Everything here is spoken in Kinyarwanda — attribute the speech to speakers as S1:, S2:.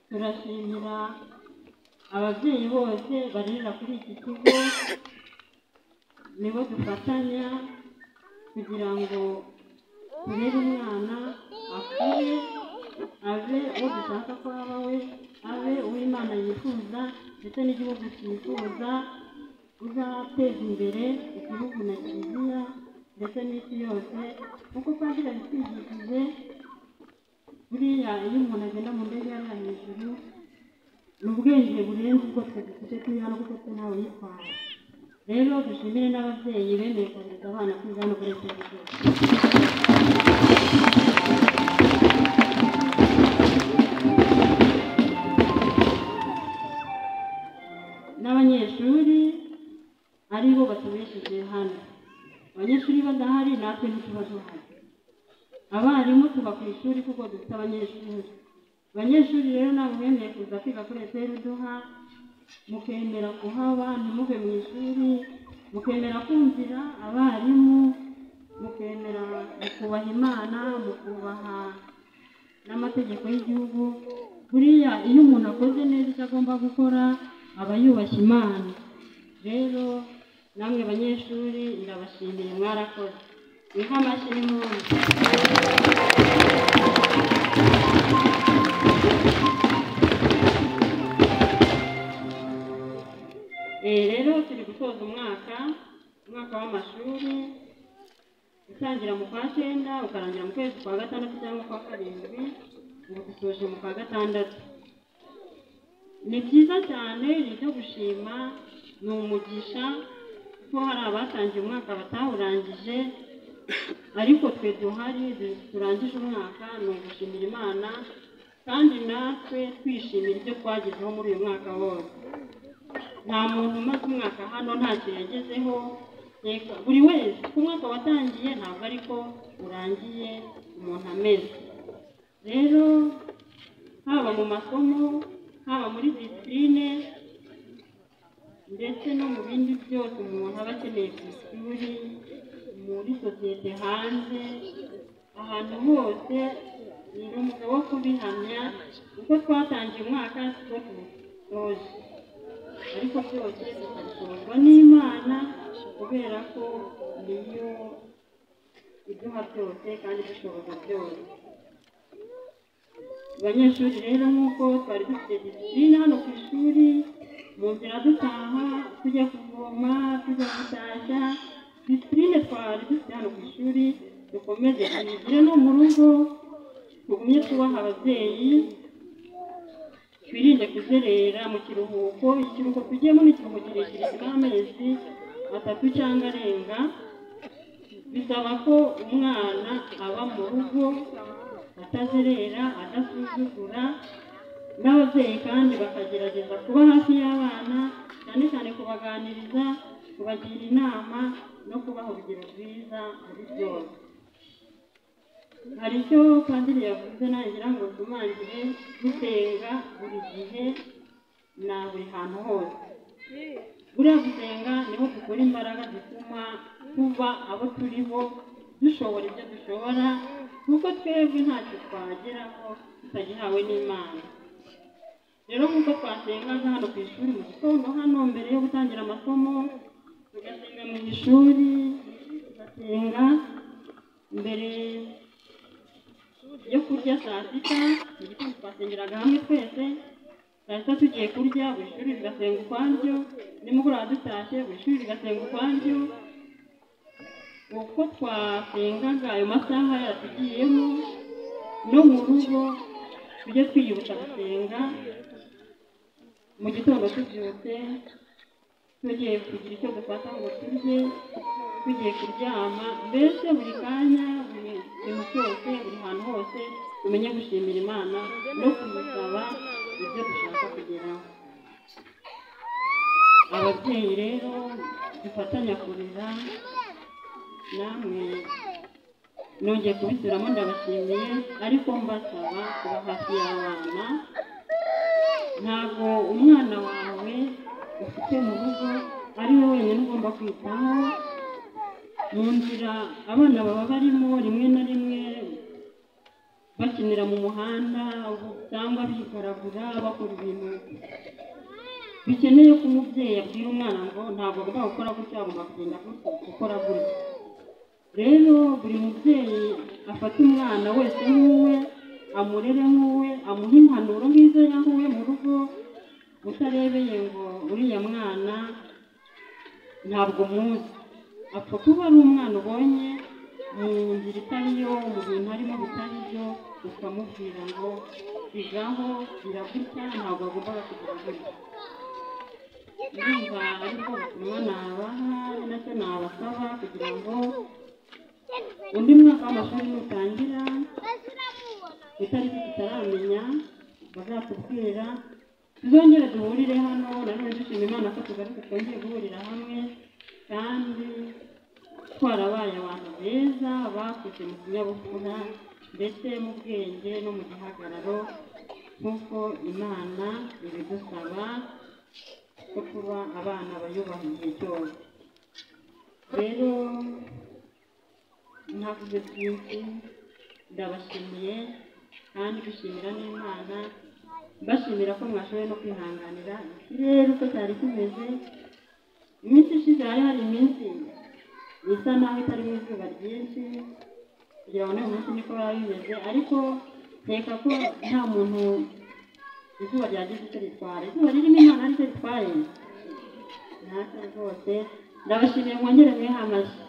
S1: Turashimira ababyeyi bose barerera kuri iki kigo, nibo dufatanya kugira ngo turere umwana akure abe uwo dushaka ko aba we, abe uw'Imana yifuza ndetse n'igihugu cyifuza, uzateza imbere igihugu na kiliziya ndetse n'isi yose. Kuko padiri yabitwigishije, buriya iyo umuntu agenda mu ndege hariya hejuru ni ubwenge burenze ubwo twe dufite turi hano, kuko twe ntawe uyitwara. Rero dushimire n'ababyeyi bemeye kohereza abana kwiga hano kuri iki kigo. N'abanyeshuri ari bo batubesheje hano. Abanyeshuri badahari natwe ntituba duhari. Abarimu tuba ku ishuri kuko dufite abanyeshuri. Abanyeshuri rero ntabwo mwemeye kuza kwiga kuri EPR Ruduha, mukemera kuhaba ntimuve mu ishuri, mukemera kumvira abarimu, mukemera mukubaha Imana, mukubaha n'amategeko y'igihugu. Buriya iyo umuntu akoze neza icyo agomba gukora aba yubashye Imana. Rero namwe banyeshuri ndabashimiye, mwarakoze. Niho amashyi n'impundu. Rero turi gusoza umwaka w'amashuri utangira mu kwa 9 ukarangira mu kwezi kwa 6 cyangwa kwa 7, ubu dusoje mu kwa 6. Ni byiza cyane, ni ibyo gushima, ni umugisha kuko hari abatangiye umwaka batawurangije, ariko twe duhari turangije umwaka, ni ugushimira Imana kandi natwe twishimira ibyo twagezeho muri uyu mwaka wose. Nta muntu umaze umwaka hano ntacyo yagezeho, buri wese ku mwaka watangiye ntabwo ariko urangiye umuntu ameze. Rero haba mu masomo, haba muri disipurine ndetse no mu bindi byose umuntu aba akeneye ku ishuri, muri sosiyete hanze, ahantu hose, ni umugabo wo kubihamya uko twatangiye umwaka siko tuwusoje, ariko byose tukabishobozwa n'Imana kubera ko niyo iduha byose kandi idushoboza byose. Abanyeshuri rero nk'uko twari dufite disipurine hano ku ishuri, mu nzira dutaha, tujya kuvoma, tujya gutashya, disipurine twari dufite hano ku ishuri dukomeze tuyigire no mu rugo, tugumye tubaha ababyeyi, twirinde kuzerera mu kiruhuko. Ikiruhuko tugiyemo ni ikiruhuko kirekire kimara amezi 3 cyangwa arenga, bisaba ko umwana aba mu rugo atazerera, adasuzugura, n'ababyeyi kandi bakagerageza kuba hafi y'abana, cyane cyane kubaganiriza, kubagira inama no kubaha urugero rwiza muri byose. Hari icyo padiri yavuze nagira ngo tumangire, gusenga buri gihe na buri hantu hose. Buriya gusenga niho dukura imbaraga zituma tuba abo turi bo, dushobora ibyo dushobora, kuko twebwe ntacyo twageraho tutagihawe n'Imana. Rero nk'uko twasengaga hano ku ishuri mu gitondo hano mbere yo gutangira amasomo, tugasenga mu ishuri, tugasenga mbere yo kurya saa 6, mu gitondo twasengeraga hamwe twese, saa 6 tugiye kurya, buri shuri rigasenga ukwaryo, nimugoroba dutashye buri shuri rigasenga ukwaryo. Uko twasengaga ayo masaha yaratugiyemo, no mu rugo tujye twiyibutsa gusenga mu gitondo tubyutse, tugiye kugira icyo dufata ngo turye, tugiye kuryama, mbese buri kanya, buri kintu cyose, buri hantu hose tumenye gushimira Imana no kuyisaba ibyo dushaka kugeraho. Ababyeyi rero dufatanya kurera, namwe nongeye kubisubiramo ndabashimiye, ariko mbasaba kuba hafi y'abana. Ntabwo umwana wawe ufite mu rugo ari we wenyine ugomba kwitaho. Mu nzira abana baba barimo, rimwe na rimwe Bakinira mu muhanda cyangwa bigaragura, bakora ibintu bikeneye ko umubyeyi abwira umwana ngo ntabwo agomba gukora gutya, agomba kugenda gukora gutya. Rero buri mubyeyi afata umwana wese nk'uwe, amurere nk'uwe, amuhe impanuro nk'izo yahuye mu rugo, utarebeye ngo uriya mwana ntabwo muzi, apfa kuba ari umwana ubonye mu nzira itari yo, mu bintu arimo bitari byo, ukamubwira ngo bigaho biragutya, ntabwo agomba kugira gutya. Ndumva aribwo butumwa nabaha, ari nacyo nabasaba kugira ngo undi mwaka w'amashuri nutangira, itariki tutaramenya bazatubwira, tuzongere duhurire hano nanone dushima Imana ko tugarutse twongeye guhurira hamwe, kandi twarabaye abantu beza bakuze mu kinyabupfura ndetse mu bwenge no mu gihagararo, nk'uko Imana ibidusaba ko kuba abana bayubaha igihe cyose. Rero ntavuze byinshi, ndabashimiye kandi dushimira n'Imana, mbashimira ko mwashoboye no kwihanganira ikirere uko cyari kimeze. Iminsi ishize hari hari iminsi isa naho itarimo izuba ryinshi, kugira ngo n'uyu munsi niko biba bimeze, ariko nkeka ko nta muntu izuba ryagize icyo ritwara, izuba ririmo Imana aricyo ritwaye ntacyo rwose. Ndabashimiye, mwongere mwihe amashyi.